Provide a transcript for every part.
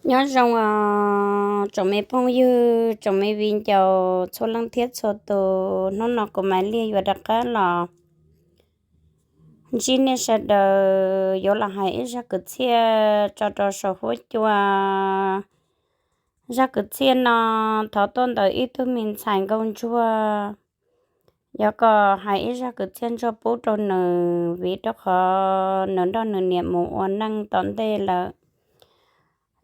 Nyob zoo os tsoom me phooj ywg, tsoom me viv ncaus txhua leej thiab txhua tus, hnub no kuv Maiv Liag yuav rov qab los ntsib nej sawv daws yuav los hais ib zaj kwv txhiaj tso rau saum huab cua. Zaj kwv txhiaj no thov tuaj ntawm ib tug me ntxhais nkauj ntsuag. Yuav kom hais ib zaj kwv txhiaj ntsuag pub rau nws, vim rau qhov nws nrog nws niam mus ua neej tom ntej lawm.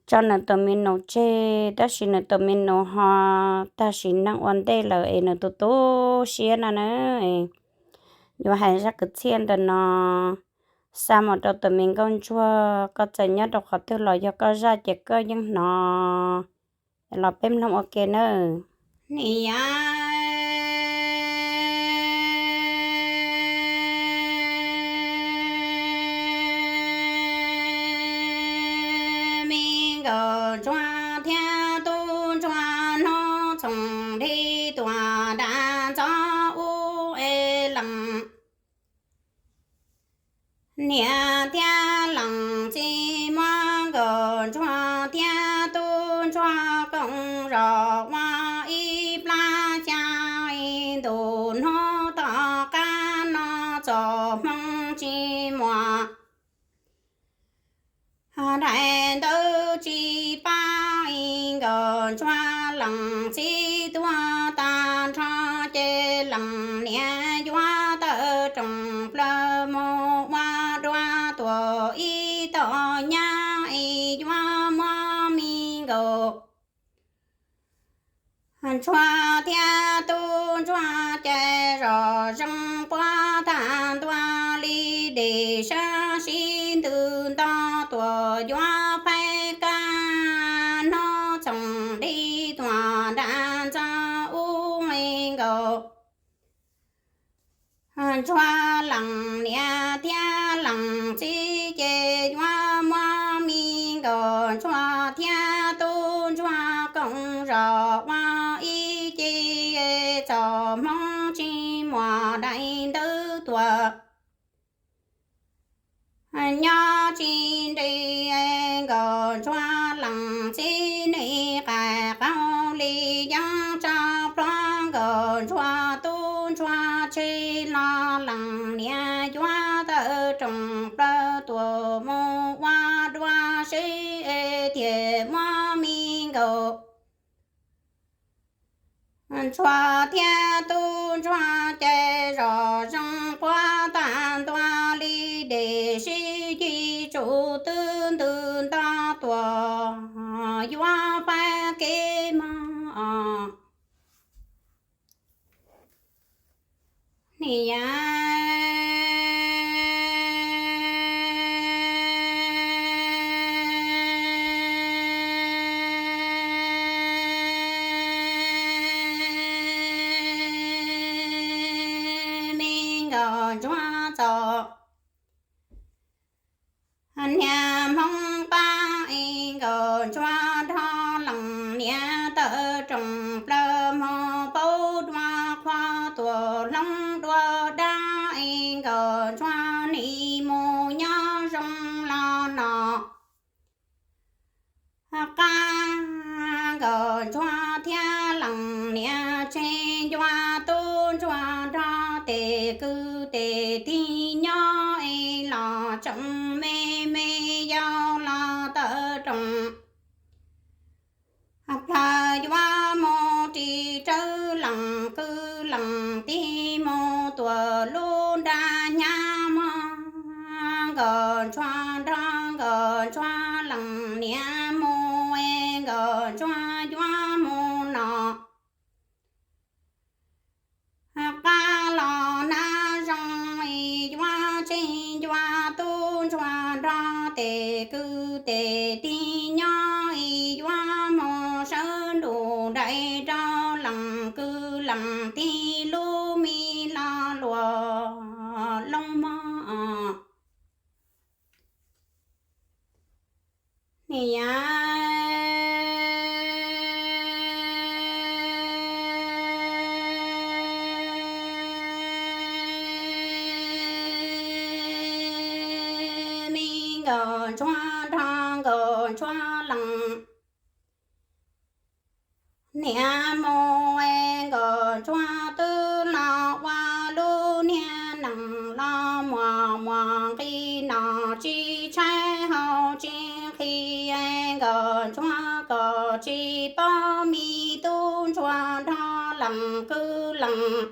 Tso nws tus me nus tseg, tab sis nws tus me nus ho tag sim neej ua ntej lawm es nws tus tu siab no na. Yuav hais zaj kwv txhiaj ntawm no xa mus rau tus me nkauj ntsuag, koj txawm nyob rau qhov twg los yog koj zaj ces koj yeej hnov. Los peb mloog ua ke nawb. Nim nkauj ntsuag thiab tub ntsuag hnub txoos li tuam dab ntxov ub es lees. Niam thiab leej txiv muab nkauj ntsuag thiab tub ntsuag koom zos ua ib plab xya ntu hnub tom qab no txom hmoo tsis muaj daim ntawv tsis paub. Nkauj ntsuag leej txiv tuag tag nrho ces leej niam yuav tawm rooj plaws mus ua dua tuaj ib tog nyab es yuav muab me nkauj ntsuag thiab tub ntsuag cais zom zees puag tag ntua li dej sab sib ntws nto tuaj yuav peb kab hnub txoos li tuam dab ntxov ub. Nkauj ntsuag leej niam thiab leej txiv ces yuav muab me nkauj ntsuag thiab tub ntsuag koom zos ua ib ce txom hmoo tsis muaj daim ntawv tuaj nyob tsis nti. Nkauj ntsuag leej txiv nim qais qaug li yeeb tsa plhuav, nkauj ntsuag tub ntsuag tsis los leej niam yuav tawm rooj plaws tuaj mus ua dua seb thiaj muab me nkauj ntsuag thiab tub ntsuag cais zom zees puag tag ntua li dej sib ci tsuj twb ntws nto tuaj yuav pab kev mog. Nim yav me nkauj ntsuag txom niag hmoov pab, es nkauj ntsuag nrog leej niam tawm rooj plaws mus paub dua qhua tuaj hloov dua dab, es nkauj ntsuag nim mus nyob zoo los no qab. Nkauj ntsuag thiab leej niam tseg ncua tub ntsuag nrog tes kwv tes tij nyob, es los tseem me me yau los tawm rooj plaws yuav mus ris tsawv leej kwv leej tij mus tuaj lub nra hnyav mog. Nkauj ntsuag nrog nkauj ntsuag leej niam mus, es nkauj ntsuag yuav mus no qab los hnav zoo, es yuav tseg ncua tub ntsuag nrog tes kwv tes tij nyob, es yuav mus sawv ntuj dai rau leej kwv leej tij lub me lo lus looj mog. Nim yav me nkauj ntsuag nrog nkauj ntsuag lees. Niaj mus es nkauj ntsuag twb los ua lub niag nees los muaj muaj nqis no tsis tshaib hau tsis nqhis, nkauj ntsuag kom tsis paub me tub ntsuag nrog lees kwv lees.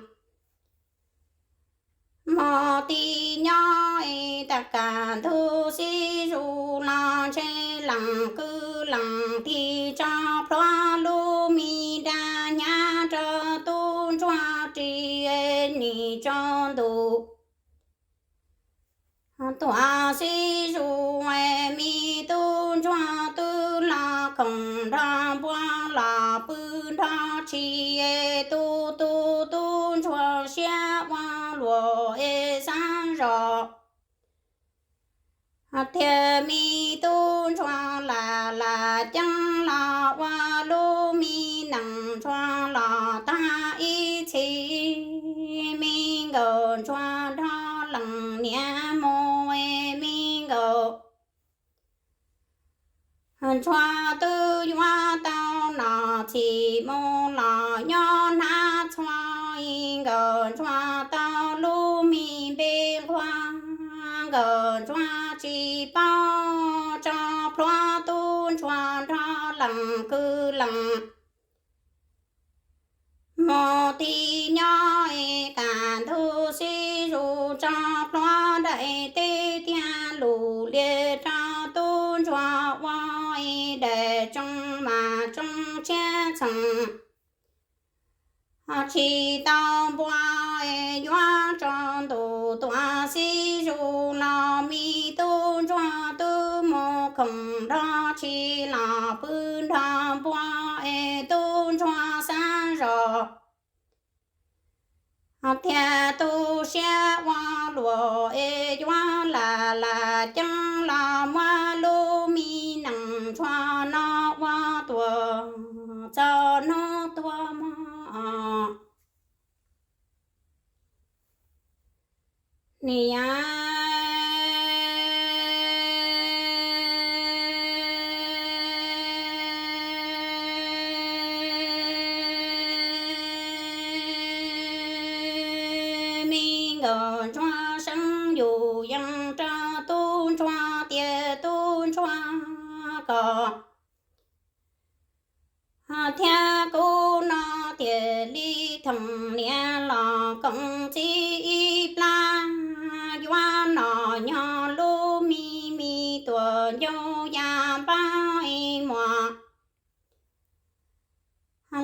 Mus ti nyob es tag kas ntug xib zus los ntshe lees kwv lees tig tso plhuav lub me dab hnyav rau tub ntsuag ris nim tsaus ntuj. Tuam xib zus, me tub ntsuag twb los khoom nrog npua los pw nrog tshis, tus tus tub ntsuag siab ua luam es xav zog. Tiag me tub ntsuag lam lam ceeb los ua lub me nees ntsuag los tag ib txhis, me nkauj ntsuag nrog lees niaj mus es me nkauj ntsuag twb yuav tau nom txhim mus los nyob hnab txhua, nkauj ntsuag tau lub me npe nquag, nkauj ntsuag tsis paub tso plhuav tub ntsuag nrog lees kwv lees. Mus ti nyob es kas ntug xib zus tso plhuav daim teb tiag lus lias rau tub ntsuag ua es daim tsoo mas tsoo tshiab txheem. Tsis tau npua es yuav tsaus ntuj tuam xib zus los me tub ntsuag twb mus khoom nrog tshis los pw nrog npua es tub ntsuag xav zog. Tiag tu siab ua luam es yuav lam lam ceeb los muab lub me nees ntsuag no ua tuam txog hnub tuag mog. Niam, me nkauj ntsuag seeb yus yees rau tub ntsuag tias tub ntsuag koj thiab kuv no tiag li thoom niam los koom txij ib plab, yuav noj nyob lub me me tuam ncauj ya npab ib muag.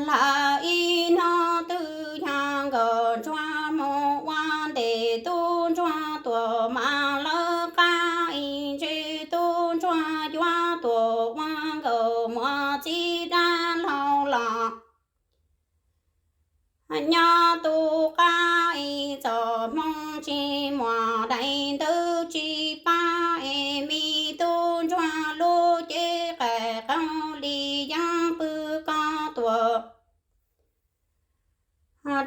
Lawm ib hnub twg yog nkauj ntsuag mus ua ntes tub ntsuag tuam mas lawv qab ib ntsis tub ntsuag yuav tuam ua nkauj muam txiv dab laug los. Nyob tus qab ib txoj hmoo tsis muaj daim ntawv tsis pab es me tub ntsuag lub cev qais qaug li yeeb pw koj tuam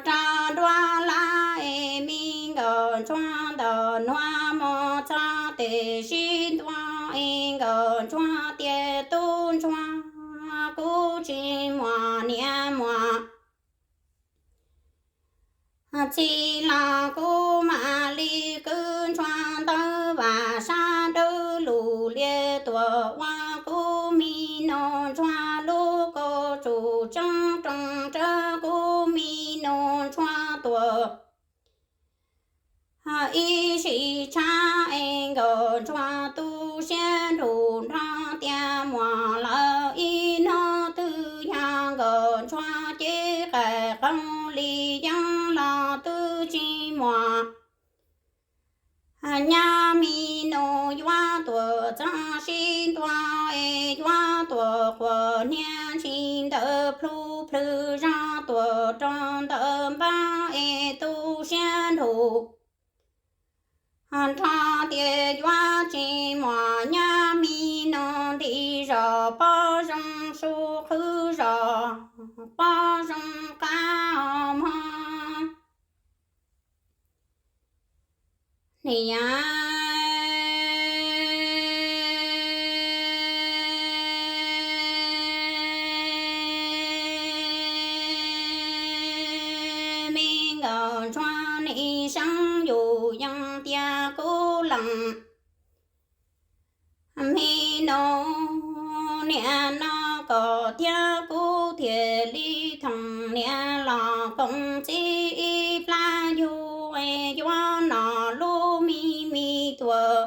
rau nruab lab es me nkauj ntsuag ntawm nuav mus txog tes sib ntua es nkauj ntsuag tias tub ntsuag kuv tsis muaj niam muaj txiv los kuv mam li kwv ntsuag ntawv vam sab dawb lug lias tuam ua kuv me nus ntsuag lub kaus tsum tseeb roos rawv kuv me nus ntsuag tuam. Ib sim tshab es nkauj ntsuag tu siab nrug nrog tias muaj lawm ib hnub twg yog nkauj ntsuag cev qais qaug li yeeb los twb tsis muaj nyab me nus yuav tuam txog sib ntua es yuav tuam quas niag ntsis ntawd plhu plhws zog tuam rau ntawm npab es tu siab nrug nrog tias yuav tsis muaj nyab me nus nti zos pob zoo su qhwv zos pob zoo qab mog. Niam, ntsuag nim seeb yus yees tias kuv lees mi nus niam no kom thiab kuv thiaj li thoom niam los koom txiv ib plab yug es yuav noj lub me me tuam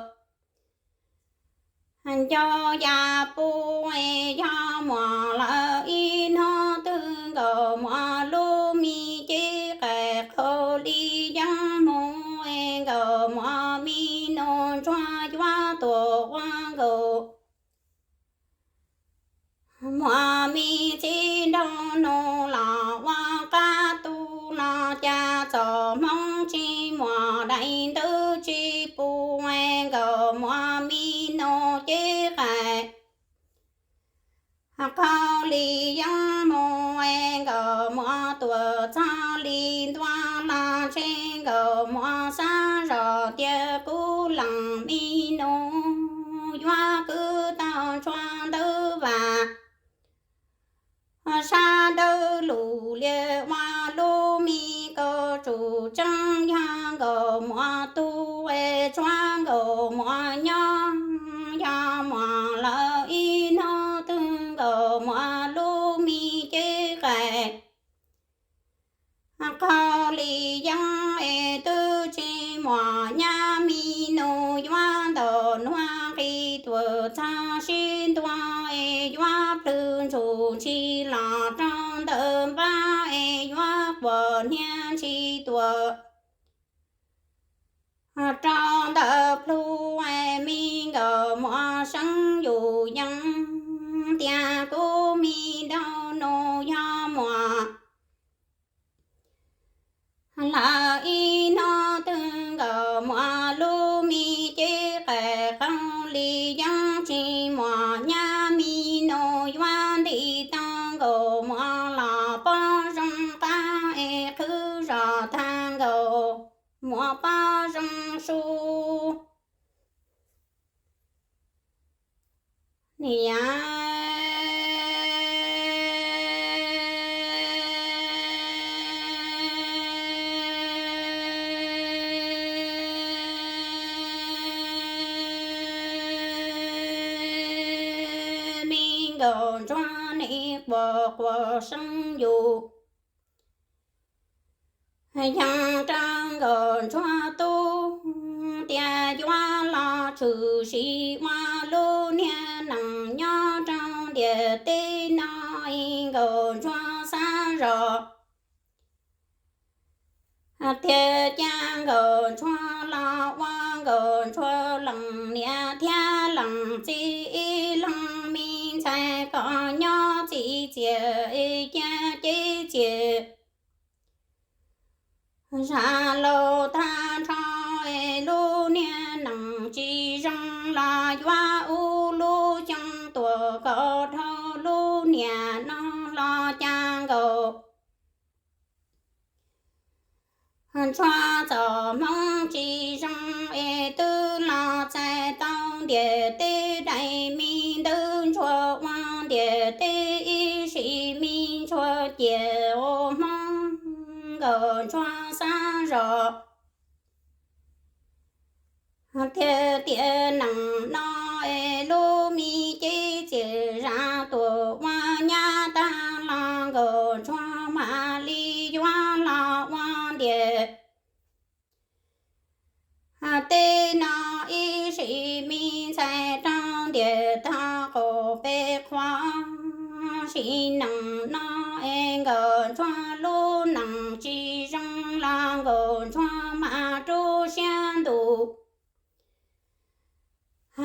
nco yas pub es yog muaj lawm ib hnub twg nkawd muaj lub me cev qais qhov li yeeb mus es nkawd muaj me nus ntsuag yuav tuaj ua nkawd muaj me txiv nraug nus los ua qab tu los cas txom hmoov tsis muaj dais ntub tsis pub es nkawd muaj me nus cev qais qhov li yeeb mus es nkawd muaj tuam txog li ntua los ntshe nkawd muaj xav zoj tias kuv lees mi nus yuav kwv tau ntsuag ntawd vas sab dawb lug lias ua lub me kauj tsuj tseeb yog nkawd muaj tub es tsuav nkawd muaj nyob yog muaj lawm ib hnub twg nkawd muaj lub me cev qais qhov li yeeb es twb tsis muaj nyab mi nus yuav ntau nuav nqis tuam txog sib ntua es yuav plhws ntsuj ntshis los rau ntawm npab es yuav quas hniav ntshis tuam rau ntawm plhu es mi nkawd muaj seeb yus yees tias kuv mi nraug nus yog muaj lawm ib hnub twg nkawd muaj lub me cev qais qhov li yeeb tsis muaj nyab mi nus yuav ntim tau nkawd muaj los pob zoo qab es qhwv zog tag nkawd muaj pob zoo su niam me nkawd ntsuag nim quas quas seeb yus yees rau nkawd ntsuag tub tias yuav los tshwm sim ua lub niag nees nyob rau ntiaj teb no es nkawd ntsuag xav zoj tias cas nkawd ntsuag los ua nkawd ntsuag lees niam thiab lees txiv ib leeg me ntxhais kom nyob txim txiaj es cas cev txiaj zam laus tag nrho es lub niag nees tsis zoo los yuav ua lub xyoo tuaj kom dhau lub niag no los cas nkawd ntsuag txom hmoov tsis zoo es twb los txais tau ntiaj teb dais me ntawd ntsuag ua ntiaj teb ib sim me ntsuag ciaj ua hmoov nkawd ntsuag xav zoj tias tiam neej no es lub me cev txiaj zam tuaj ua nyab tag los nkawd ntsuag mam li yuav los ua ntiaj teb no ib sim me ntxhais rau ntiaj teb qaum peb qhua sim neej no es nkawd ntsuag lub neej tsis zoo los nkawd ntsuag mam rub siab ntuj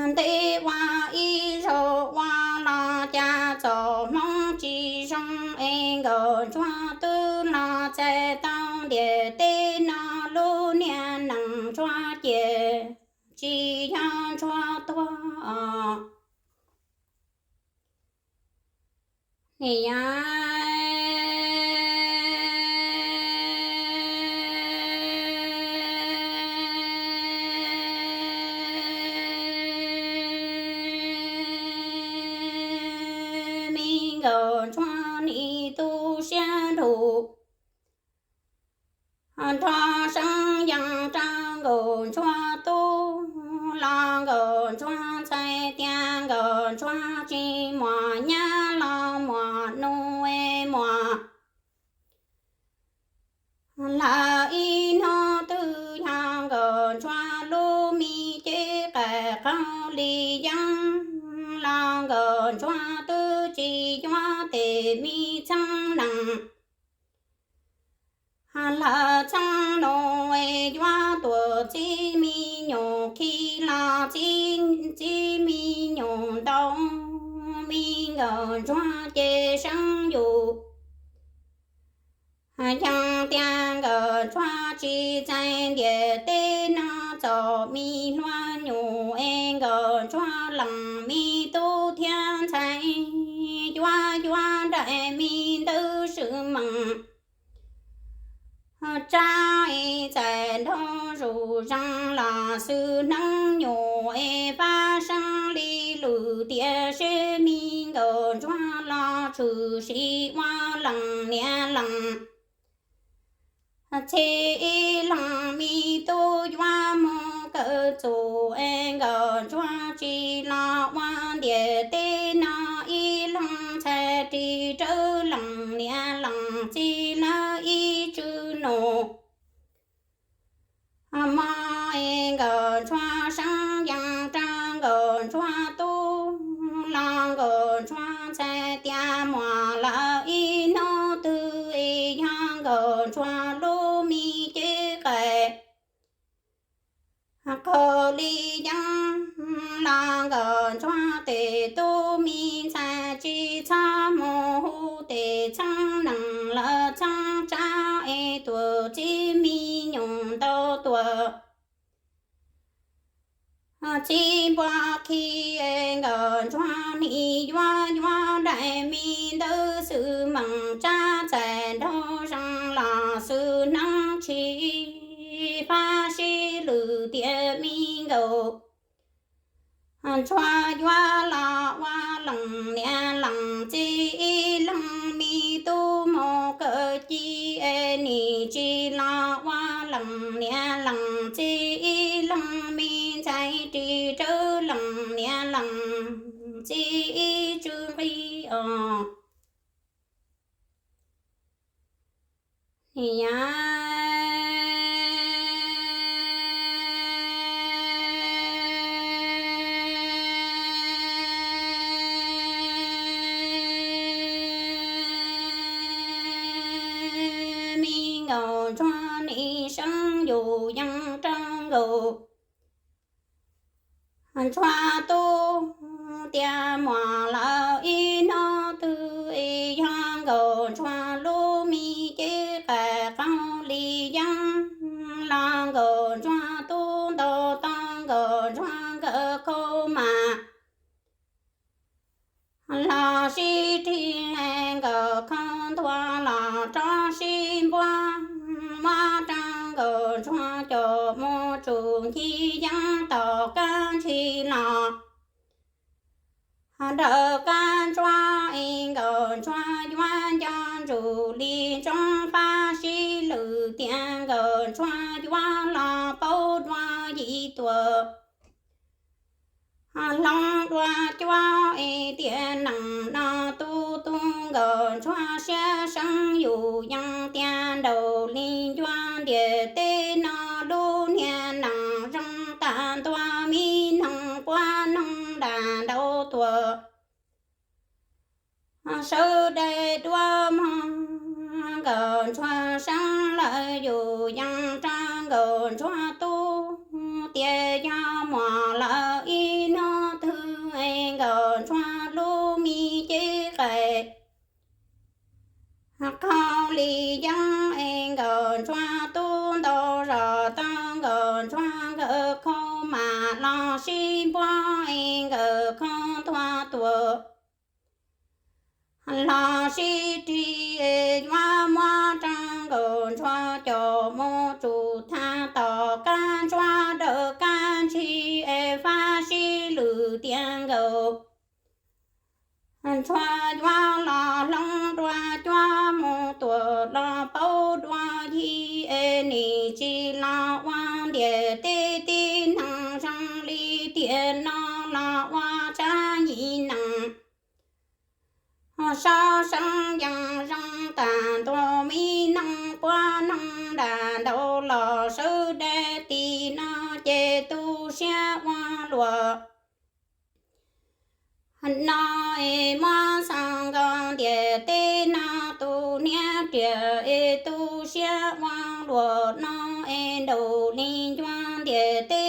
ntev ua ib zaug ua los cas txom hmoov tsis zoo es nkawd ntsuag twb los txais tau ntiaj teb no lub niag neej ntsuag ciaj tsis yog ntsuag tuag niam me nkawd ntsuag nim tu siab nrug nrog muam nyab los muam nus es muam lawv ib hnub twg yog nkawd ntsuag lub me cev qas qaug li yeeb los nkawd ntsuag twb tsis yuav tes me txheeb nees. Lawv txheeb nus es yuav tuam txib me nyuam khi los txib, txib me nyuam ntau, me nkawd ntsuag ces seeb yus. Yeej tias nkawd ntsuag tsis txais ntiaj teb no txom me hluas nyuam es nkawd ntsuag lees me tub thiab ntxhais, yuav yuav nraim me ntawd swm meem. Tsab es txais nraug zus zees los xwm hneev nyuam es fab seeb li lwm tiam seb me nkawd ntsuag los tshwm sim ua lees niam lees txiv ib leeg me tub yuav mus kawm txuj es nkawd ntsuag tsis los ua ntiaj teb no ib leeg ntxhais ris rawv lees niam lees txiv lawv ib tswv nus. Hmo es nkawd ntsuag seeb yees rau nkawd ntsuag tub los nkawd ntsuag ntxhais tias muam lawv ib hnub twg es yog nkawd ntsuag lub me cev qas qaug li yeeb los nkawd ntsuag tes tub me ntxhais tsis txhob mus hu tes txheeb nees lawv txheeb tsab es tuam txib me nyuam ntau tuam txib npua khi es nkawd ntsuag nim yuav yuav nraim me ntawd xwm meem tsab txais nraug zees los xwm hneev tsis fab sib lwm tiam me nkawd ntsuag yuav los ua lees niam lees txiv ib leeg me tub mus kawm ci es nim tsis los ua lees niam lees txiv ib leeg me ntxhais ris rawv lees niam lees txiv ib tswv nqi os. Niam me nkauj ntsuag nim seeb yus yees rau nkauj ntsuag tub tias muam lawv ib hnub twg es yog nkauj ntsuag lub me cev qas qaug li yeeb los nkauj ntsuag tub ntaus tau nkauj ntsuag nkawd khau mas los sib rig, nkawd khau ntuag los rov sib npuab, muab rau nkawd ntsuag caum mus tsum ncig yeeb tom kab ntshis los nrawm kab ntsuab es nkawd ntsuag yuav nco ntsum li ntsoov fab sib lwm tias nkawd ntsuag yuav los paub dua yim tuam hloov dua cuab es tiam neej no tu tu nkawd ntsuag siab seeb yus yees tias nraug li ncua ntiaj teb no lub niag neej zoo tag ntua me noog puab noog dam ntau tuam sawv daws dua mog. Nkawd ntsuag seeb lawm yus yees rau nkawd ntsuag tub tias yog muam lawv ib hnub twg es nkawd ntsuag lub me cev qas qaug li yeeb es nkawd ntsuag tub ntaus zog tau nkawd ntsuag nkawd khau mas los sib npuab es nkawd khau ntuag tuam los sib rig, yuav muab rau nkawd ntsuag caum mus tsum thaj tom kab ntsuab dawm kab ntshis es fab sib lwm tias nkawd ntsuag yuav los hloov dua cuab mus tuam los paub dua yim es nim tsis los ua ntiaj teb tib neeg zoo li tiam no los ua tsab yim neeg Saub seeb yeej zoo tag ntua, me noog puab noog nram ntaus los sawv daws tim no ces tu siab ua luam no es muab xoo nkaus ntiaj teb no, tus niam riam es tu siab ua luam no es nraum li ncua ntiaj teb.